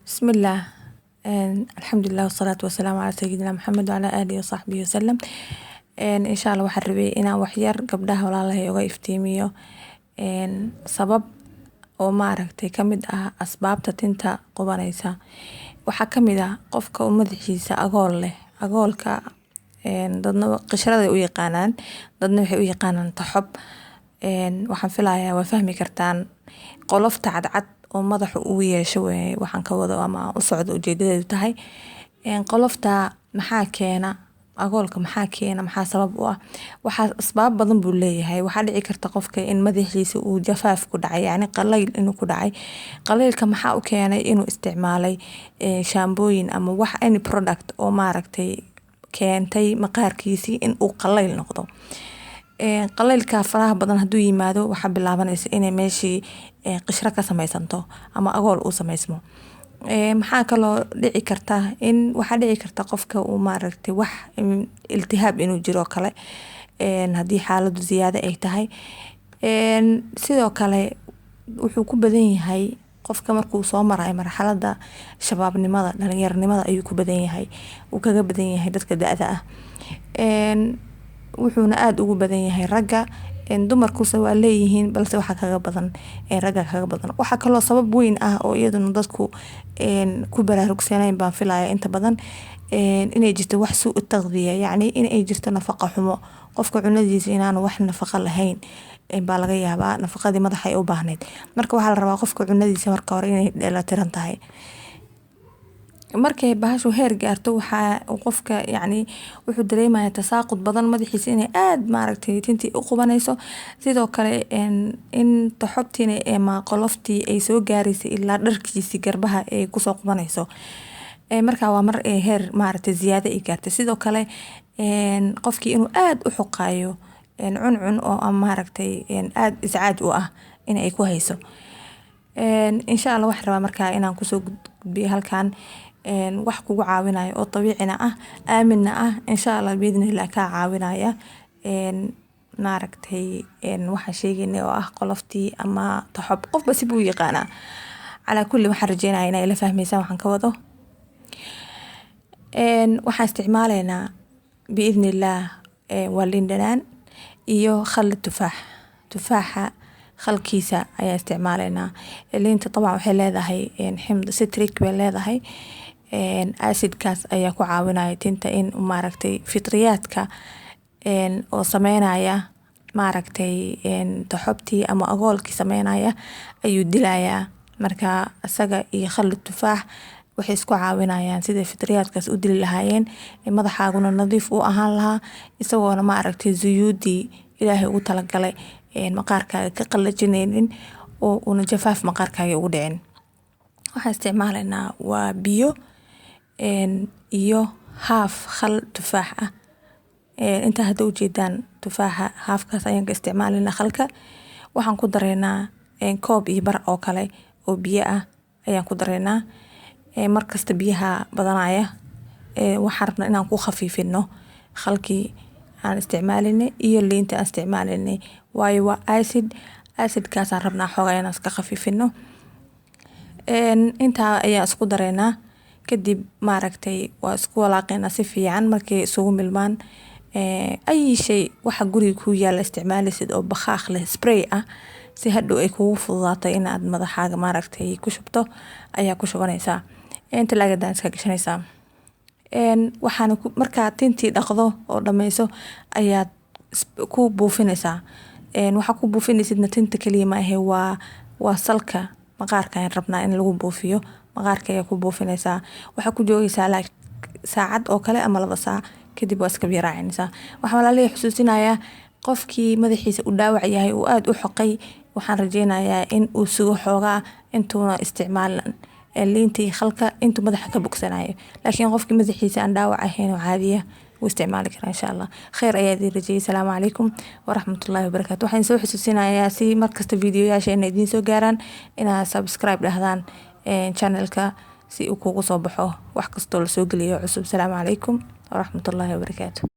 Bismillaah, alxamdulilah, wasalaatu wasalaamu calaa sayidina Maxamed wacalaa aalihi wasaxbihi wasalam. Insha Allah waxaan rabay inaan waxyar gabdhaha walaalahay uga iftiimiyo sabab oo maaragtay kamid ah asbaabta tinta qubanaysa. Waxaa kamid ah qofka oo madaxiisa agool leh. Agoolka dadna qishrada u yaqaanaan, dadna waxay u yaqaanaan toxob. Waxaan filayaa waa fahmi kartaan qolofta cadcad oo madaxa uu yeesho weeye. Waxaan ka wado ama u socdo ujeedadeedu tahay qolofta maxaa keena agoolka, maxaa keena, maxaa sabab u ah? Waxaa asbaab badan buu leeyahay. Waxaa dhici karta qofka in madaxiisa uu jafaaf ku dhacay, yacni qalayl inuu ku dhacay. Qalaylka maxaa u keenay? Inuu isticmaalay shaambooyin ama wax, any product oo maaragtay keentay maqaarkiisii in uu qalayl noqdo. Qalaylka faraha badan haduu yimaado, waxaa bilaabanaysa inay meeshii qishro ka sameysanto ama agool uu sameysmo. Maxaa kaloo dhici karta? In waxaa dhici karta qofka uu maaragtay wax iltihaab inuu jiro kale, hadii xaaladu ziyaado ay tahay. Sidoo kale wuxuu ku badan yahay qofka markuu soo marayo marxalada shabaabnimada, dhalinyaranimada ayuu ku badan yahay, uu kaga badan yahay dadka da'da ah. Wuxuuna aada ugu badan yahay ragga, dumarkuse waa leeyihiin, balse waxaa kaga badan ragga kaga badan. Waxaa kaloo sabab weyn ah oo iyaduna dadku ku baraarugsanayn baan filaya inta badan, inay jirto wax suu taqdiya, yacni in ay jirto nafaqa xumo. Qofka cunadiisa inaanu wax nafaqa lahayn baa laga yaabaa, nafaqadii madaxa ay u baahneyd. Marka waxaa la rabaa qofka cunadiisa marka hore inay dheelatiran tahay. Markay bahashu heer gaarto, waxaa qofka yacni wuxuu dareemayaa tasaaqud badan, madaxiisa inay aad maaragtay tintii u qubanayso. Sidoo kale in toxobtiina ama qoloftii ay soo gaaraysa ilaa dharkiisii garbaha ay kusoo qubanayso. Marka waa mar heer maaragtay ziyaado ay gaartay. Sidoo kale qofkii inuu aad u xoqaayo, cuncun oo maaragtay aad iscaaj u ah in ay ku hayso. Insha Allah waxaan rabaa markaa inaan kusoo gudbiyo halkan wax kugu caawinayo oo dabiicina ah, aaminna ah, insha Allah biidnillah kaa caawinaya maaragtay waxaan sheegaynay oo ah qoloftii ama toxob, qofba si buu u yaqaanaa. Calaa kulli, waxaan rajeynaya inay ila fahmaysaan waxaan ka wado. Waxaan isticmaalaynaa biidnillaah waa liin dhanaan iyo khal tufaax. Tufaaxa khalkiisa ayaan isticmaalaynaa. Liinta dabcan waxay leedahay ximd citric bay leedahay. Acidkaas ayaa ku caawinaya tinta in maaragtay fitriyaadka oo sameynaya maaragtay toxobtii ama agoolkii sameynaya ayuu dilayaa. Marka isaga iyo khal tufaax waxay isku caawinayaan sidai fitriyaadkaas u dili lahaayeen, madaxaaguna nadiif u ahaan lahaa, isagoona maaragtay zuyuudii Ilaahay ugu talagalay maqaarkaaga ka qalajineynin oo una jafaaf maqaarkaaga ugu dhicin. Waxaan isticmaalaynaa waa biyo iyo haaf khal tufaax ah. Inta hadda ujeedaan tufaaxa haafkaas ayaan ka isticmaalaynaa. Khalka waxaan ku dareynaa koob iyo bar oo kale oo biyo ah ayaan ku dareynaa. Markasta biyaha badanaya, waxaan rabnaa inaan ku khafiifino khalkii aan isticmaalinay iyo liinta aan isticmaalinay, waayo waa acid. Acidkaasaan rabnaa xoogaa inaan iska khafiifino. Intaa ayaan isku dareynaa. Kadib maaragtay waa isku walaaqeynaa si fiican. Markay isugu milmaan, ay shay waxa guriga ku yaala isticmaalaysid oo bakhaaq leh, spray ah, si hadhow ay kugu fududaato inaad madaxaaga maaragtay ku shubto, ayaa ku shubanaysaa. Talaagadan iska gashanaysaa. Waxaana markaa tintii dhaqdo oo dhameyso ayaad ku buufinaysaa. Waxaa ku buufinaysidna tinta kaliya ma ahe, waa salka maqaarka ayaan rabnaa in lagu buufiyo. Maqaarka ayaa ku buufinaysaa. Waxaa ku joogaysaa like saacad oo kale ama 2 saac, kadib waa iska biyo raacinaysaa. Waxaan walaalihii xusuusinayaa, qofkii madaxiisa uu dhaawac yahay, uu aada u xoqay, waxaan rajeynayaa in uu sugo xoogaa intuuna isticmaalin liintii khalka, intuu madaxa ka bogsanayo. Laakiin qofkii madaxiisa aan dhaawac ahayn oo caadiya wuu isticmaali karaa insha Allah. Kheyr ayaa idin rajeyay. Asalaamu calaykum waraxmatullaahi wabarakaatu. Waxaan soo xusuusinayaa, si markasta videoyaasha inay idiin soo gaaraan, inaad subscribe dhahdaan channelka, si uu kugu soo baxo wax kastoo lasoo geliyo cusub. Asalaamu calaykum waraxmatullaahi wabarakaatu.